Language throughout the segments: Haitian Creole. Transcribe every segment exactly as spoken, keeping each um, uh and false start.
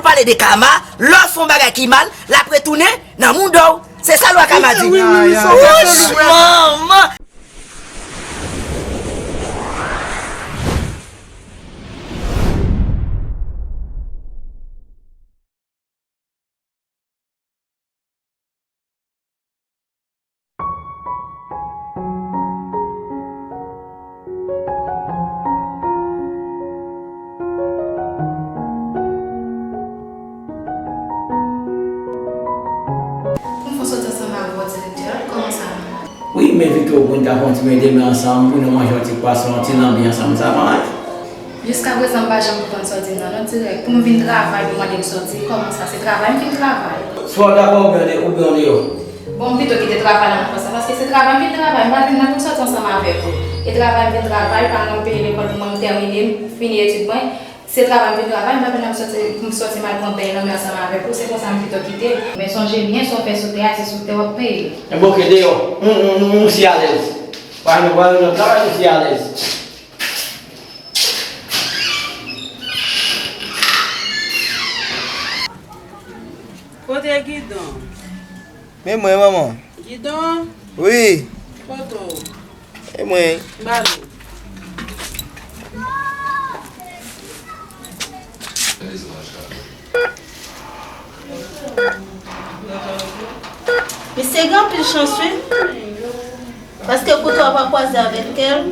Pale de kama, lè w fè yon bagay ki mal, l ap retounen nan mouda w. Se sa lwa kama di. Wi, wi, wi, sa w fè, se li, wi. Wouch, manman! Pou m fè w soti ansanm avè w, direktè, kòman sa va? Wi, m envite w pou n ta fè yon ti mete men ansanm, pou nou manje yon ti pwason, yon ti lanbi ansanm, sa va? Jiskaprezan, m pa janm konprann sa w di m nan, non, dirèk. Pou m vin travay, pou w mande m soti, kòman sa? Se travay m vin travay. Swa w dakò oubyen w de-, oubyen w deyò. Bon, m pito kite travay la nan konsa, paske se travay m vin travay, m pa vin la pou m soti ansanm avèk ou. E travay m vin travay, paran m peye lekòl pou mwen, m tèmine, m fini etid mwen. Se travay m vin travay, m pa vin la pou m soti, pou m soti m al pran beny lanmè ansanm avèk ou, se konsa m pito kite. Men sonje byen, sa w fè sou tè a, se sou tè w ap peye. Enben oke, deyò. M, m, m, m si alèz. Pa gen pwoblèm nan travay, m si alèz. Kote Gidon? Men mwen, manman. Gidon? Wi. Kote w? E mwen. Ba nou. Misye gen anpil chans, wi. Paske kouto a pa kwaze avèk kè l.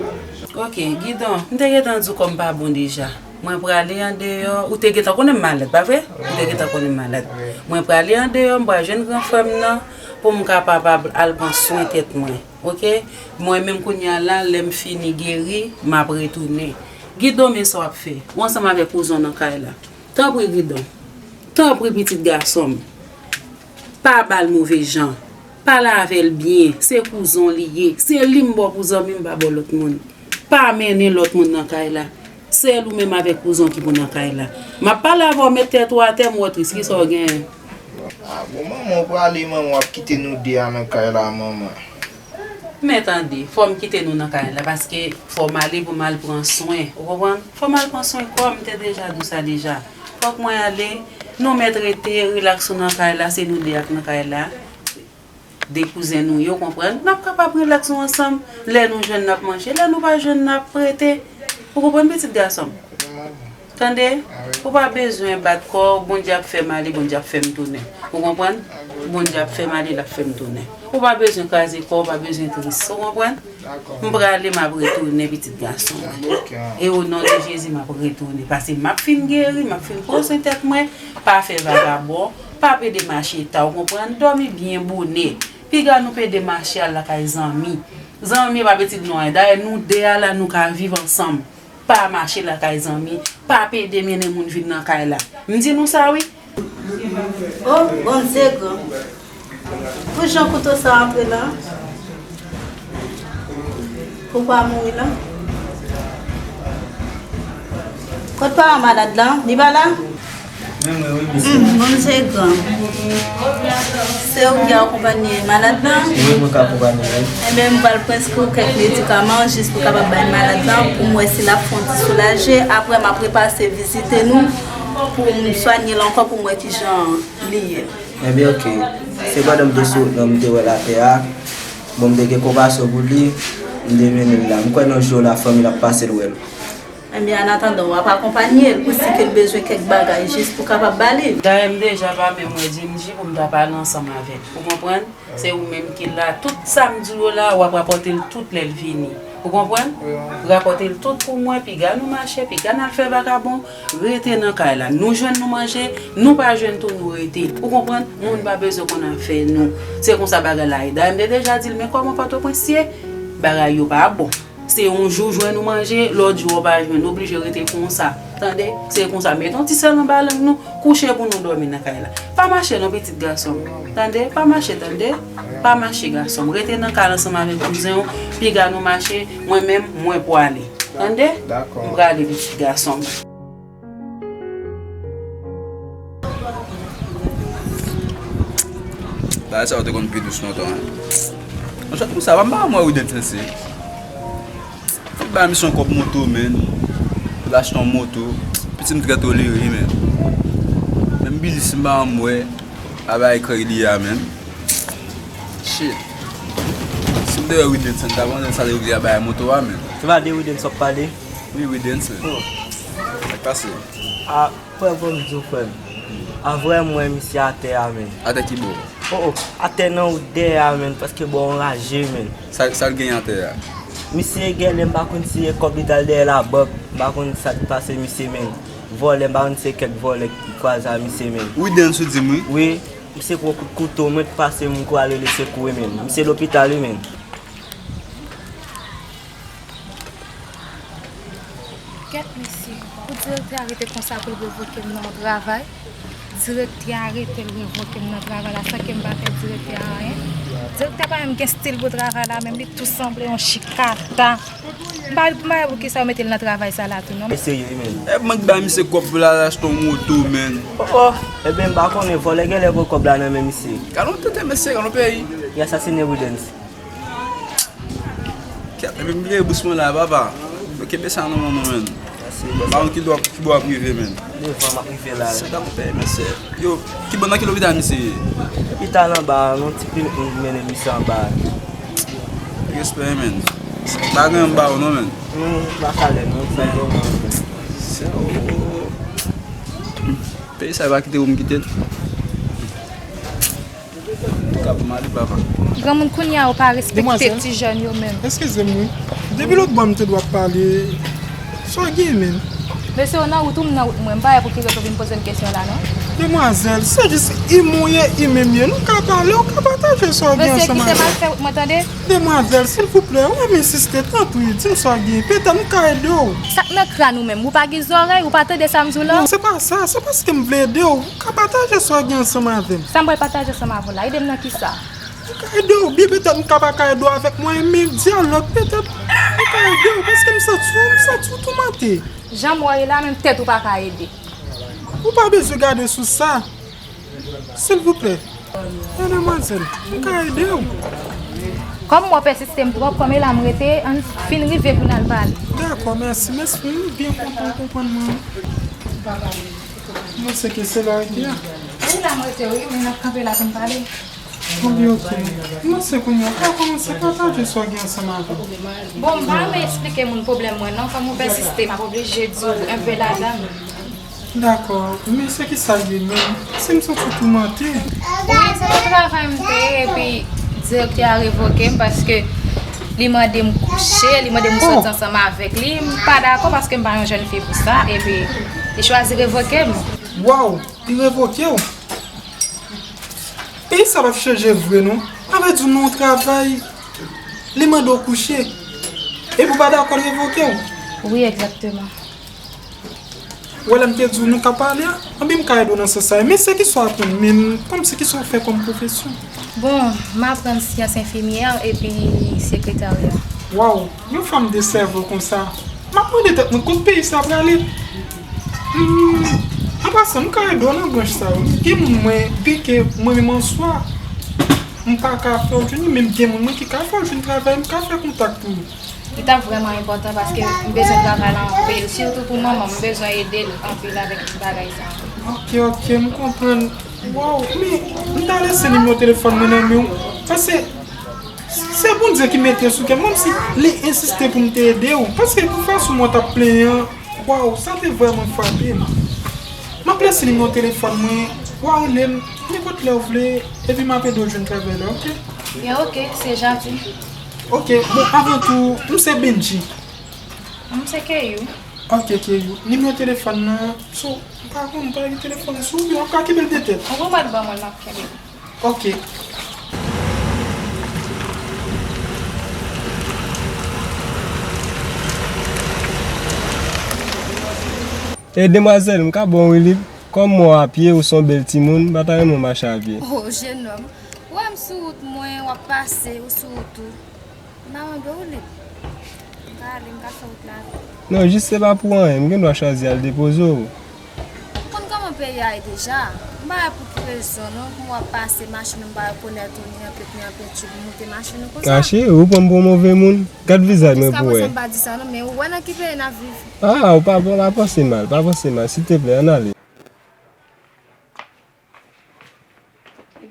Oke, Gidon, m te gentan di w kò m pa bon deja. Mwen prale andeyò, ou te gentan konnen m malad, pa vre? Ou te gentan konnen m malad. Mwen prale andeyò, m pral jwenn gran frè m nan pou m kapab al pran swen tèt mwen. Oke? Mwen menm kounye a la, lè m fini geri, m ap retounen. Gidon, men sa w ap fè. Ou ansanm avèk kouzen w nan kay la. Tanpri, Gidon. Tanpri, pitit gason m. Pa ba l move jan. Pale avè l byen. Se kouzen w li ye. Se li m ba w pou zanmi m, m pa ba w lòt moun. Pa mennen lòt moun nan kay la. Sèl ou menm avèk kouzen w ki pou nan kay la. M ap pale avè w, met tèt ou atè, m wè tris. Kisa w genyen? A, bon, manman, w prale, manman, w ap kite nou de a nan kay la, manman. Men tande, fò m kite nou nan kay la, paske fò m ale pou m al pran swen, ou konprann? Fò m al pran swen kò m, m te deja di w sa deja. Fòk mwen ale, nou mèt rete, rilaks nou nan kay la, se nou de ak nan kay la. De kouzen nou yo, konprann? N ap kapab rilaks nou ansanm. Lè nou jwenn, n ap manje. Lè nou pa jwenn, n ap rete. Ou konprann, pitit gason m? Tande? Ou pa bezwen bat kò w, Bondye ap fè m ale, Bondye ap fè m tounen. Ou konprann? Bondye ap fè m ale, l ap fè m tounen. Ou pa bezwen kraze kò w, ou pa bezwen tris. Ou konprann? M prale, m ap retounen, pitit gason mwen. E o non de Jezi, m ap retounen. Paske m ap fin geri, m ap fin pran swen tèt mwen. Pa fè vagabon, pa pede mache ta, ou konprann? Dòmi byen bonè. Piga nou pede mache al lakay zanmi. Zanmi pa pete non an. Dayè nou de a la, nou ka viv ansanm. Pa mache lakay zanmi, pa pede mennen moun vin nan kay la. M di nou sa wi. Oh, Bondye gran. Pou jan kouto sa antre la, pou pa mouri la. Kot paran malad la? Li pa la? Men mwen wi, mesye. Hmm, Bondye gran. Se ou ki akonpanye malad la? Wi, mwen ka akonpanye l. Enben, m pral preskri w kèk medikaman jis pou kapab bay malad la, pou m wè si l ap fè yon ti soulaje. Apre, m ap repase vizite nou pou m swanye l ankò, pou m wè kijan li ye. Enben, oke. Se pandan m te sou wout nan, m te wè l atè a. Bon, m te gen konpasyon pou li, m te mennen l la. M kwè nan jou lafanmi l ap pase l wè l. Enben, annatandan, w ap akonpanye l pou si ke l bezwen kèk bagay jis pou kapab ba li. Dayè, m deja pa menm wè Djindji pou m ta pale ansanm avè l. Ou konprann? Se ou menm ki la. Tout sa m di w yo la, w ap rapòte l tout lè l vini. Ou konprann? Rapòte l tout pou mwen, piga nou mache, piga n al fè vagabon, rete nan kay la. Nou jwenn nou manje, nou pa jwenn tou nou rete. Ou konprann? Moun pa bezwen konn afè nou. Se konsa bagay la ye. Dayè, m te deja di l, men kòman Pòtoprens ye, bagay yo pa bon. Se yon jou jwenn ou manje, lòt jou ou pa jwenn, nou oblije rete konsa. Tande? Se konsa. Mete yon ti sèl anba lang nou, kouche pou nou dòmi nan kay la. Pa mache non, pitit gason m. Tande? Pa mache, tande? Pa mache, gason m. Rete nan kay la ansanm avèk kouzen w, piga nou mache, mwen menm, mwen pwale. Tande? M prale, pitit gason m. Bagay sa yo te konn pi dous lontan, en. Yon chat konsa, pa m pa wè wi dèt sensè. Fout bay misye yon kòb moto, menn. Pou l achte yon moto. Piti m trè tolere, menn. Men M pa janm wè, a bagay krèy li a menm. Shit. Si m te wè Widens, m ta konnen sa li vle a bagay moto a menm. Se pa de Widens w ap pale? Wi, Widens menm. Oh. Sa k pase? A, frè, bon, m di w, frè m. A vrè, m wè misye atè a menm. Atè ki bò? Oh, oh, atè nan wout dèyè a menm, paske bò anraje menm. Sa, sa l gen atè a? Misye genlè, m pa konn si e kòb li t al dèyè labank, m pa konn sa k pase misye menm. Vòlè, m pa konn si e kèk vòlè ki kwaze a misye menm. Widens ou di m wi? Wi, misye pran kout kouto, mwen k pase m kou al rele sekou wi menm. Misye lopital wi menm. Kèt mesye, pou direktè a rete konsa pou l revoke m nan yon travay, direktè a rete l revoke m nan travay la san ke m pa fè direktè a anyen. Direktè a pa menm gen stil pou travay la menm, li tou sanble yon chikata. M pa, m pa wè poukisa yo mete l nan travay sa la tou non. Mesye yo, men. E mwen k bay misye kòb pou l al achte yon moto, men. Oh, oh, ebyen m pa konnen, vòlè genlè pran kòb la nan men misye. Gade yon tenten mesye, gade yon peyi. Li asasine Widens. Kèt, epi m bliye bous mwen la, papa. Yo kenbe sa nan men nou, menn. Mèsi, bòs. M pa konn ki bò, ki bò ap rive, menn. Devan m ap rive la. Se dan mwen peye, mesye. Yo, ki bò, nan ki lopital misye ye? Lopital anba a, nan ti klinik nou mennen misye anba a. Respè, menn. Pa gen anba ou non, menn. Nou pa kalè, nou fè yo, menn. Se, oh, oh, oh. Peyi sa yo pa kite ou m kite l. Kap male papa. Granmoun kounye a yo pa respekte ti jèn yo menm. Eskize m wi. Depi lòt bò m te dwe ap pale. Sa w gen menm? Mesye, w nan wout ou m nan wout mwen. M pa wè pou ki rezon w vin poze m kesyon la non. Demwazèl, se jis imen w ye, imen m ye. Nou ka pale, w ka pataje sa w gen ansanm avè m. Mesye, kite m al fè wout mwen tande. Demwazèl, silvouplè, w ap ensiste, tanpri, di m sa w gen. Petèt m ka ede w. Sa k nan kràn ou menm? Ou pa gen zòrèy? Ou pa tande sa m di w la? Non, se pa sa. Se paske m vle ede w. Ou ka pataje sa w gen ansanm avè m. Sa m pral pataje ansanm avè w la? Ede m nan kisa? M ka ede w byen, petèt m ka pa ka ede w avèk mwayen, men dyalòg, petèt m ka ede w, paske m santi w, m santi w toumante. Jan m wè w ye la, menm tèt ou pa ka ede. Ou pa bezwen gade sou sa. Silvouplè. Mademwazèl, m ka ede w. Kòm w pèsiste m twòp, kòm e la m rete, ann fin rive pou n al pale. Dakò, mèsi, mèsi, m byen kontan w konprann mwen. Mwen se ke se la rete a. Wi, la m rete, wi, men n ap kanpe la pou n pale. Bon, byen, ok. Mwen se kounye a, pa kòmanse pataje sa w gen ansanm avè m. Bon, m pa renmen eksplike moun pwoblèm mwen non, kòm ou pèsiste, m ap oblije di w enpe ladan l. Dakò, men se kisa l ye menm? Si m santi w toumante. Wi, se nan travay m te ye, epi direktè a revoke m paske li mande m kouche, li mande m soti ansanm avèk li. M pa dakò paske m pa yon jèn fi pou sa, epi li chwazi revoke m. Waw, li revoke w? Peyi sa p ap chanje vre non. Sa vle di w nan yon travay, li mande w kouche. Epi w pa dakò, l revoke w? Wi, egzakteman. Ou wè lè m te di w nou ka pale a, anben m ka ede w nan sans sa. Men se kisa w aprann menm, kòmsi kisa w fè kòm pwofesyon? Bon, m aprann syans enfimyè epi sekretarya. Waw, yon fanm de sèvo konsa. M ap mande tèt mwen kot peyi sa prale. Hmm, an pasan, m ka ede w nan branch sa yo. Gen moun mwen, byenke mwen menm an swa, m pa ka fè w jwenn li, men gen moun mwen ki ka fè w jwenn travay, m ka fè kontak pou ou. Li t ap vrèman enpòtan paske m bezwen travay la anpil, sitou pou manman m, m bezwen ede l anpil avèk bagay sa. Ok, ok, m konprann. Waw, men m ta lese nimewo telefòn mwen nan men w. Paske se Bondye ki mete sou kè m, kòmsi li ensiste pou m te ede w. Paske pou fason mwen t ap plenyen an, waw, sa te vrèman frape m. M ap lese nimewo telefòn mwen, w a rele m nenpòt lè w vle, epi m ap ede w jwenn travay la, ok? Ya, ok, se janti. Ok, bon, avan tou, m se Bendji. M se Keyou. Ok, Keyou. Nimewo telefòn nan, so, m pa konn, m pa gen telefòn sou, w ap ka kenbe l de tèt. Ou mèt ban mwen l, m ap kenbe l. Ok. E demwazèl, m ka ba w yon rilib? Kòm mwen apye, ou se yon bèl timoun, m pa ta renmen w mache apye. O, jenòm, ou wè m sou wout mwen, w ap pase, ou sou wout ou. M pa mande w li. M ka ale, m ka fè wout la avè w. Non, jis se pa pou anyen, m gen dwa chwazi al depoze w. M konn kòman peyi a ye deja. M pa wè pou ki rezon non, pou w ap pase machin ou, m pa rekonèt ou, ni anpèt, ni anpèt, ou moute machin ou konsa. Kache, ou pran m pou yon move moun? Gad vizaj mwen pou w wè. Jiskaprezan m pa di sa non, men ou wè nan ki peyi n ap viv. Ah, ou pa, pa, pa panse mal, pa panse mal, silteplè, ann ale.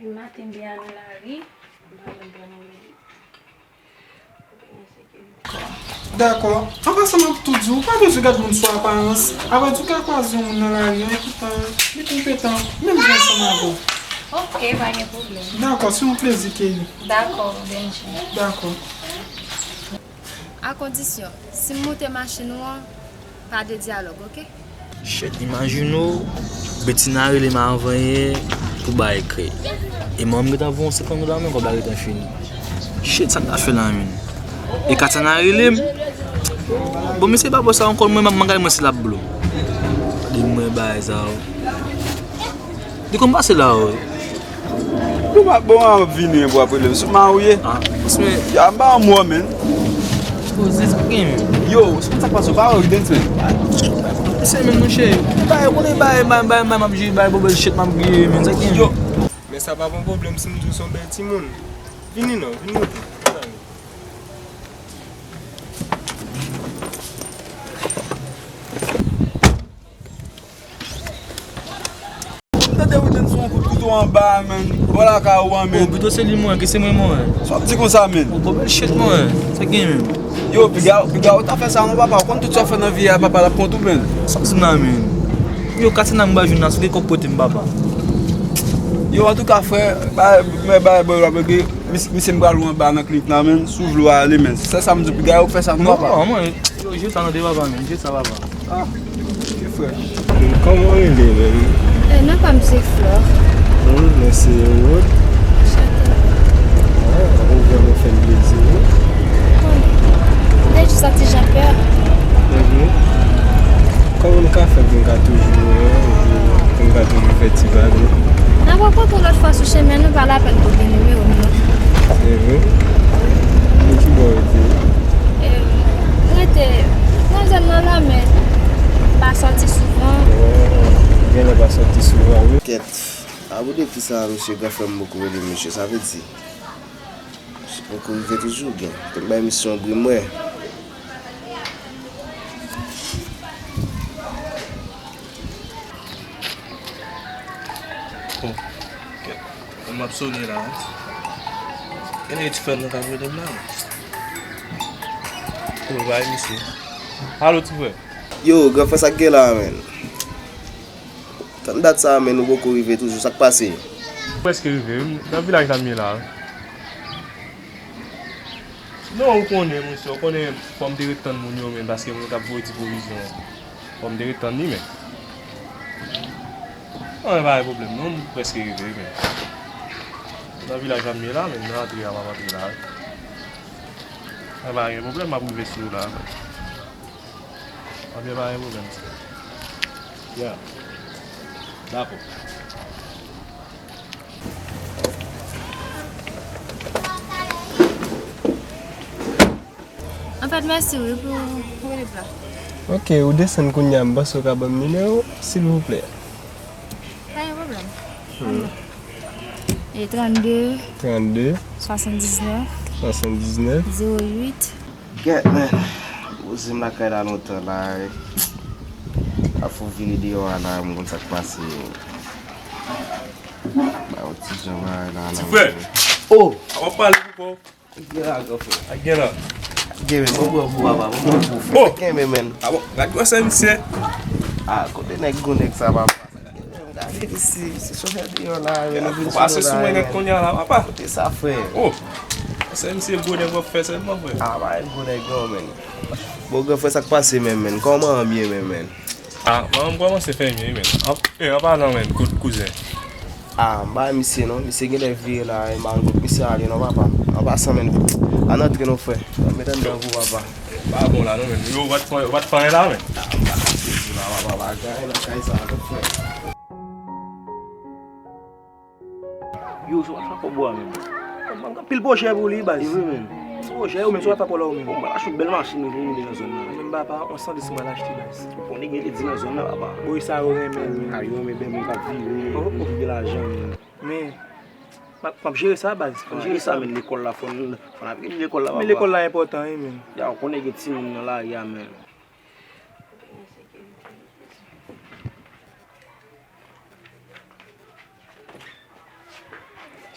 Maten byen nan lari, m pa konn pran move. Dakò. An pasan, m ap tou di w, ou pa bezwen gad moun sou aparans. Apre tou, ou ka kwaze yon moun nan lari an, epi tan, li konpetan, menm jan ansanm avè w. Ok, pa gen pwoblèm. Dakò, se yon plezi, Kelly. Dakò, Benji. Dakò. A kondisyon, si m moute machin ou an, pa de dyalòg, ok? Shit, imajine w, Betina rele m avan yè pou bay krèy. E mwen, m gentan voye yon senkant goud la, men kòb la gentan fini. Shit, sa m ta fè la, menm? E Katiana rele m. Bon, mesye pa bò sa ankò, mwen, m ap gade mwen si l ap blo m. Gade mwen bagay sa yo. Li konn pase la, wi. Bon, m ap, bon, m ap vini, men, pou ap rele m sou ma ou ye. Ah, men. Ya, m pa an mò, men. Poze sa gen, men. Yo, se konn sa k pase, ou pa wè Ridens, men. Se men, monchè. Bay, ou konnen bay, bay, bay, bay, m ap jwe, bay, bobèl shit, m ap griye, men, sa gen. Yo. Men sa pa bon pwoblèm si m di w se yon bèl timoun. Vini non, vini monte. M tande Ridens sou yon kout kouto anba a, men. Bò lakay ou an, men. Oh, pito se li mwen, ke se mwen, mwen. Sa w ap di konsa, men? Oh, bobèl shit, mwen. Sa gen, men. Yo, piga, piga, ou ta fè sa, non, papa. Ou konn tout sa w fè nan vi a, papa, l ap kont ou, men. Sa w di m la, men? Yo, Katina m ba jwenn la, sou gen kòb pote m, papa. Yo, antouka, frè, bay, men, bay, bò, bò, bò, misye m pral ou anba nan klinik la, men. Si w vle w ale, men. Se sa m di w, piga, ou fè sa, non, papa. Non, mwen, yo, jete sa nan de papa, men. Jete sa, papa. Ah, ok, frè. Kòman w rele, menm? Eh, non pa m se Flò. Hmm, mwen se Rod. Chante. Ah, ou vrèman fè m plezi, wi. Konnen. Dèyè jis sa ti jan pè. Mhm. Kòman m ka fè pou m ka toujou wè w, pou m ka toujou fè ti vag, wi? N ap rankontre yon lòt fwa sou chemen, nou pa lapèn pou gen nimewo m, non. Se vre? Nan ki bò w rete? Em, m rete nan zòn nan la, men m pa sòti souvan. Oh, genlè pa sòti souvan, wi. Kèt, a pwopo de fi sa a, mesye, gran frè m poko rele m, mesye, sa vle di, poko rive toujou, gen. Te m bay misye yon bri, m wè. Bon, kèt. Bon, m ap sone la, wi. Genlè ti frè m nan k ap rele m la, wi. Oh, bay misye. Alo, ti frè. Yo, gran frè, sa k gen la, menn? Tann dat sa, menn, ou poko rive toujou. Sa k pase? Prèske rive, wi. Nan vilaj la m ye la, wi. Non, ou konnen, monchè, ou konnen fò m te ret tann moun yo, men, paske moun yo t ap voye ti pwovizyon. Fò m te ret tann li, men. An, pa gen pwoblèm, non, m prèske rive, men. Nan vilaj la m ye la, men, nan antre a, m ap antre la. An, pa gen pwoblèm, m ap rive sou ou la. Anben, pa gen pwoblèm, frè. Ya. Dakò. Anfèt, mèsi, wi, pou, pou rele m la. Ok, ou desann kounye a, m panse w ka ban m nimewo w, silvouplè. Pa gen pwoblèm. Hmm. E trannde. Trannde. Swasanndiznèf. Swasanndiznèf. Zewo uit. Gèt, men. Poze m lakay la lontan la, wi. Afou vini deyò a la, m konn sa k pase. Ba yon ti jan bagay la, la. Ti frè! Oh! A w ap pale pou kò w. Ak gen la, gran frè. Ak gen la. Gen, men, bon, bon, bon, papa, bon, bon, bon, frè. Oh! Gen, men, men. A bon, gad gwosè misye. Ah, kote nèg gwo nèg sa, papa? Gade isi, se chofè deyò la, men, nou vin sou nou la. Fò pase sou mwen nèt kounye a la, papa. Kote sa, frè? Oh! Se misye gwo nèg w ap fè sèlman, frè. Ah, pa yon gwo nèg non, men. Bon, gran frè, sa k pase menm, men? Kòman w ye menm, men? Ah, mwen, m kòmanse fè byen, men. An, eh, an palan, men, kout kouzen. Ah, m pa wè misye, non. Misye genlè vire la, e m pa konn kot misye ale, non, papa. An pasan, men, ann antre, non, frè. Mete anndan pou papa. Pa bon la, non, men. Yo, w pa t fè, w pa t fè anyen la, men. Ah, m pa t fè anyen la, papa. Pa gen anyen nan kay sa, non, frè. Yo, sa w ap fè ak kòb ou a menm? Mwen gen anpil pwojè pou li, baz. E vre, menn. Pwojè, yo menm, sa w ap fè ak kòb la, ou menm? Bon, m pral achte yon bèl machin, nou, pou woule nan zòn nan. Mwen menm, papa, yon san dis mwen al achte, baz. Ou konnen gen ledi nan zòn nan, papa. Wi, sa yo renmen, menn. A, yo renmen bèl moun k ap vire, oh, oh, moun ki gen lajan, menn. Men, m ap, m ap jere sa, baz. M ap jere sa, menn, lekòl la, fò n, fò n ap rele lekòl la, papa. Men lekòl la enpòtan, wi, menn. Ya, ou konnen gen timoun nan lari a, menn. Ensekirite. Ensekirite.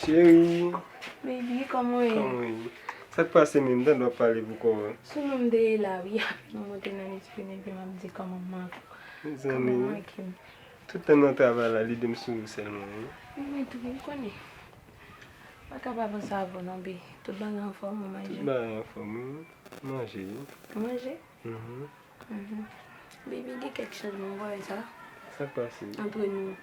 Cheri. Baby, kòman w ye? Kòman w ye? Sa k pase menm? M tande w ap pale pou kò w. Sou nou m te ye la, wi. Apèn mwen monte nan lespri m, epi m ap di kòman m manke. Mezanmi, tout tan nan travay la, lide m sou ou sèlman, wi. Mwen tou, ou konnen. M pa ka pa panse avè w non, baby. Tout bagay anfòm, ou manje? Tout bagay anfòm, wi. Manje, wi. Manje? Mhm. Mhm. Baby, gen kèk chanjman, ou pa wè sa? Sa k pase? Antre nou.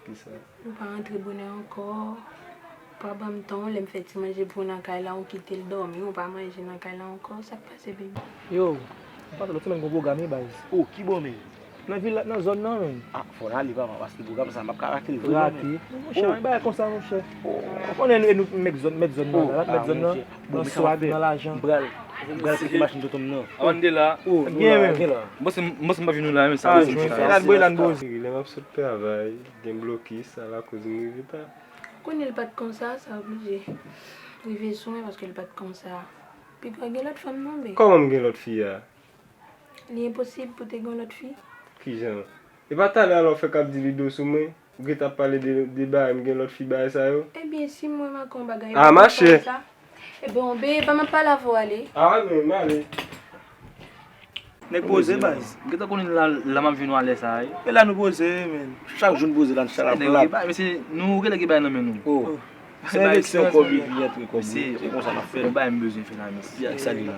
Kisa? Ou pa rantre bonè ankò. Ou pa ban m tan, lè m fè ti manje pou ou nan kay la, ou kite l dòmi, ou pa manje nan kay la ankò. Sa k pase, baby? Yo, m panse lòt semèn gon pwogram, wi, baz. Oh, ki bò menm? Nan vil la, nan zòn nan, menm. Ah, fò n ale, papa, paske pwogram sa, m ap ka rate l vre, non, rate. Menm. Monchè, oh, yon bagay konsa, monchè. Oh. Ou konnen nou, e nou mèt zòn, mèt zòn nan, oh, la, mèt zòn nan. Bon, nan swag, nan lajan. M pral, m pral kite machin tonton m nan. Avan de la. Oh, gen menm. M panse, m panse m pa vin nou la, men sa. Ah, jwenn. Elan boy, elan boy. Lè m ap sot travay, gen blokis, sa lakoz m rive ta. Konnen l pa t konsa, sa oblije rive sou mwen paske l pa t konsa. Piga gen lòt fanm non, be. Kòman m gen lòt fi a? Li enposib pou te gen lòt fi. Kijan? E pa talè a la w fèk ap di li do sou mwen? Ou gentan ap pale de, de bagay, m gen lòt fi bagay sa yo? Ebyen, si m wè m ak yon bagay, ah, machè. Ebyen, be, pa m ap pale avè w ale. Ah, men, m ale. Nèg poze, baz. Gentan konnen la, la m ap jwenn w alè sa a, wi. E la nou poze, men. Chak jou nou poze la, nou chita la plat. Mesye, nou genlè gen bagay nan men nou. Oh. Se enveksyon kòb li vin antre kòb li. Se konsa n ap fè. Yon bagay m bezwen fè la, mesye. Ki ak sa li la?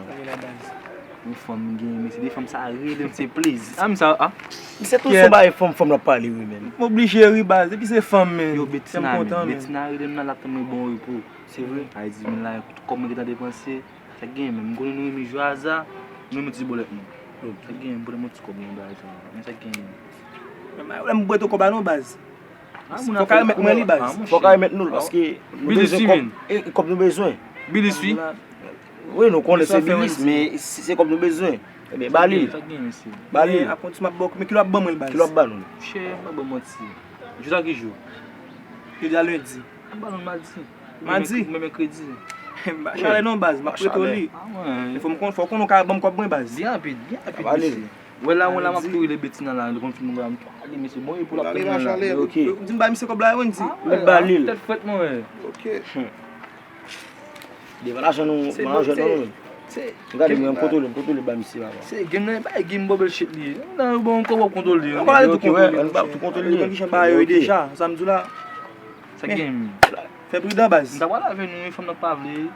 Yon fanm m gen, mesye, de fanm sa rele m, se plezi. Ah, m sa, ah. Misye tou se yon bagay fanm, fanm l ap pale, wi, men. M oblije ri, baz. Depi se fanm, men. Yo, Betina, men. Betina rele m nan, l ap tann mwen bon repo. Se vre? Ay di, men la, tout kòb mwen gentan depanse. Sa k gen, men? M konnen nou renmen jwe aza, nou renmen ti bolèt nou. Sa k gen, m pote m yon ti kòb nan bagay sa. Men sa k gen. Men lè m prete w kòb la non, baz. Fò w ka remèt mwen li, baz. Fò w ka remèt nou l, paske nou bezwen kòb. E, e kòb nou bezwen. Bilis, wi. Wi, nou konnen se bilis, men se, se kòb nou bezwen. Ebyen, ba li l. Sa k gen, mesye? Ba li l. Men apre ti m ap ba w, men kilè w ap ban mwen l, baz? Kilè w ap ba nou l? Monchè, m pa ba w manti. Jodi a ki jou? Jodi a lendi. M ba nou l madi. Madi? Menm, menm kredi. M pa chalè non, baz, m ap prete w li. Ah, wi. Men fò m konn, fò w konnen w ka ban m kòb mwen, baz. Byen rapid, byen rapid, mesye. Wè la, wè la, m ap kouri le Betina la, li konn fin mwen, m ale, mesye. Bon, e pou l ap tann mwen la. Ok. Di m ba misye kòb la, Wendy. Ah, wi, tèt frèt mwen, wè. Ok. Devan lajan nou, devan lajan nou. Gade mwen, m kontwole, m kontwole ba misye la. Se game nan, e pa game bubble shit li. Nan, bon, kòb w ap kontwole. Ou pa tou kontwole, ou pa tou kontwole. Mwen ki jan ba yo deja, sa m di w la. Sa game. Fè pridan, baz. M ta pral avè nou, fanm nan pa vle.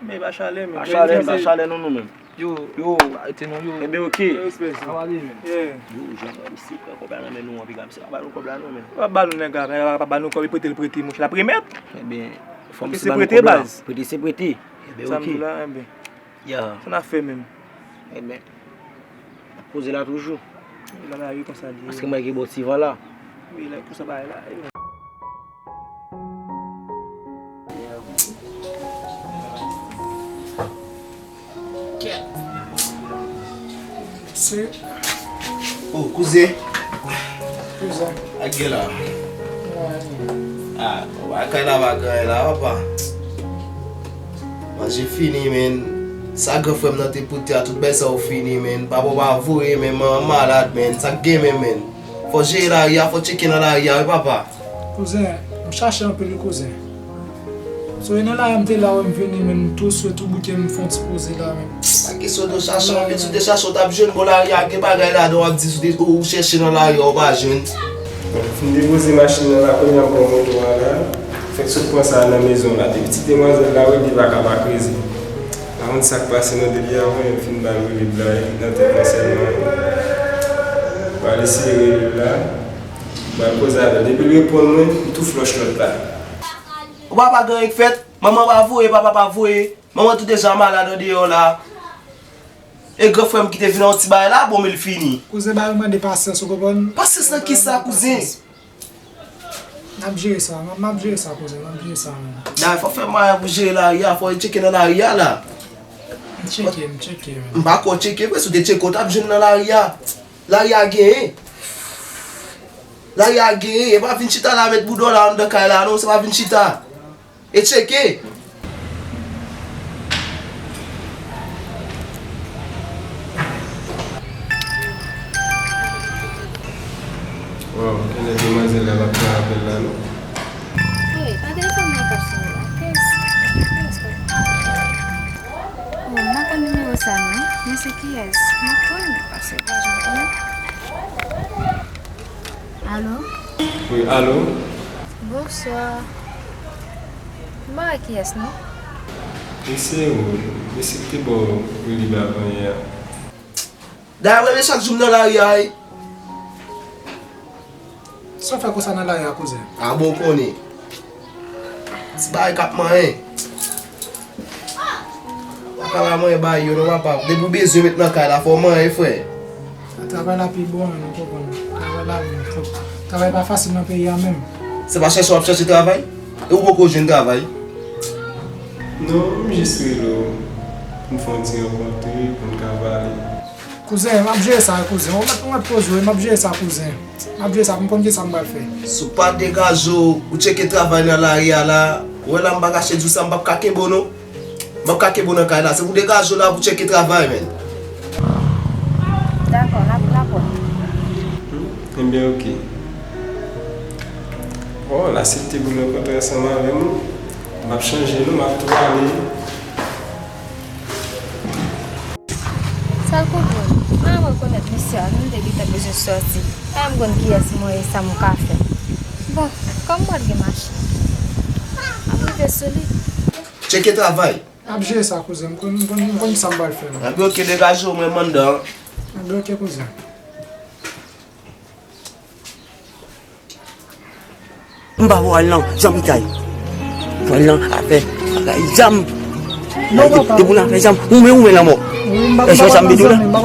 Men pa chalè, men. Pa chalè, pa chalè, non, non, men. Yo, yo, arete non, yo. Enben, ok. Respè, sa va ale, men. Yo, jan misye pran kòb la nan men nou an, piga misye pa ba nou kòb la, non, men. Pa ba nou, nèg la, nèg la pa ba nou kòb, li prete, li prete, monchè, l ap remèt. Enben, fò misye ba nou kòb la. Prete, se prete, baz. Prete, se prete. Enben, ok. Sa m di w la, enben. Ya. Sa n ap fè menm? Enben, n ap poze la toujou. La, la, wi, konsa li ye. Paske mwen gen bon ti van la. Wi, la, konsa bagay la ye. Se. Oh, kouzen. Kouzen. Ak gen la. Wi. Ah, bon, bagay la pa gen la, papa. Manje fini, men. Sa gran frè m nan te pote a, tout bagay sa yo fini, men. Papa w pa voye, men. Manman malad, men. Sa k gen, men, men. Fò jere lari a, fò tcheke nan lari a, wi, papa. Kouzen, m chache anpil, wi, kouzen. So, e nan lari a m te la, wè m vini, men, m tou swe, tou bouke, m fè yon ti poze la, men. Pa kesyon de chache, anpil, si w te chache, w t ap jwenn bò lari a, gen bagay ladan, w ap di, si w te, ou, ou chèche nan lari a, ou pa jwenn. Bon, m fin depoze machin nan la, kounye a m pran moto a la. Fèk sot pran sa a nan mezon la. Depi ti demwazèl la, wi, li pa ka pa kreze. Pa konn sa k pase non, depi avan yo fin ba l rilib la, li nan tèt mwen sèlman. Ba l eseye rilib la, ba l koze avè l. Depi l reponn mwen, m tou flòch lòt la. Ou pa pa gen anyen k fèt, manman pa voye, papa pa voye, manman tou deja malad andeyò la. E gran frè m ki te vin a yon ti bagay la, bon, men l fini. Kouzen, ba yo mande pasyans, ou konprann? Pasyans nan kisa, kouzen? N ap jere sa, n ap, n ap jere sa, kouzen, n ap jere sa, men. Dayè, fò fè mwayen pou jere lari a, fò e tcheke nan lari a la. M tcheke, m tcheke, men. M pa kwè w tcheke vre, si w te tcheke, w t ap jwenn nan lari a. Lari a genyen. Lari a genyen, e pa vin chita la, met bouda w la anndan kay la, non, se pa vin chita. E tcheke! Waw, genlè demwazèl la p ap pran apèl la non. Wi, pa telefòn mwen k ap sone la. Sa non, men se kiyès? Mwen konn li pase vwa, jan konnen. Alo? Wi, alo? Bonswa. M pa wè kiyès non. Mesye ou, mesye ki te ba w Willy avan yè a. Dayè, w renmen chak jou m nan lari a, wi. Sa w fè konsa nan lari a, kouzen? A bon, w konnen. Ti bagay k ap manyen. Apa la manyen bagay yo non, papa. Depi w bezwen met nan kay la, fò w manyen, frè. Travay la pi bon, wi, nou konprann. Travay la, wi, fòk. Travay pa fasil nan peyi a menm. Se pa chèche w ap chèche travay? E ou poko jwenn travay? Non, m jis rele w pou n fè yon ti rankontre, pou n ka pale. Kouzen, m ap jere sa, kouzen. Ou mèt, ou mèt poze w, m ap jere sa, kouzen. M ap jere sa, m konn kisa m pral fè. Si w pa degaje w, ou tcheke travay nan lari a la, ou wè la m pa kache di w sa, m p ap ka kenbe w non. M p ap ka kenbe w nan kay la. Se pou w degaje w la pou w tcheke travay, menn. Dakò, n ap, n ap wè. Enben, oke. Bon, l aksepte pou l rankontre ansanm avè m. M ap chanje non, m ap tou ale. Sa l konprann. Mwen rekonèt misye a, nou te gentan bezwen sòti. Mwen menm konn kiyès mwen ye, sa m ka fè. Bon, kòm mwen gen machin, m ap rive sou li. Tcheke travay. M ap jere sa, kouzen. M konn, m konn, m konn sa m pral fè. Anben, oke, degaje w, mwen m anndan. Anben, oke, kouzen. M pa pral nan janm itay. Pral nan afè bagay zam. Depi w nan afè zam, ou men ou men lanmò. Èske w sa m bezwen la?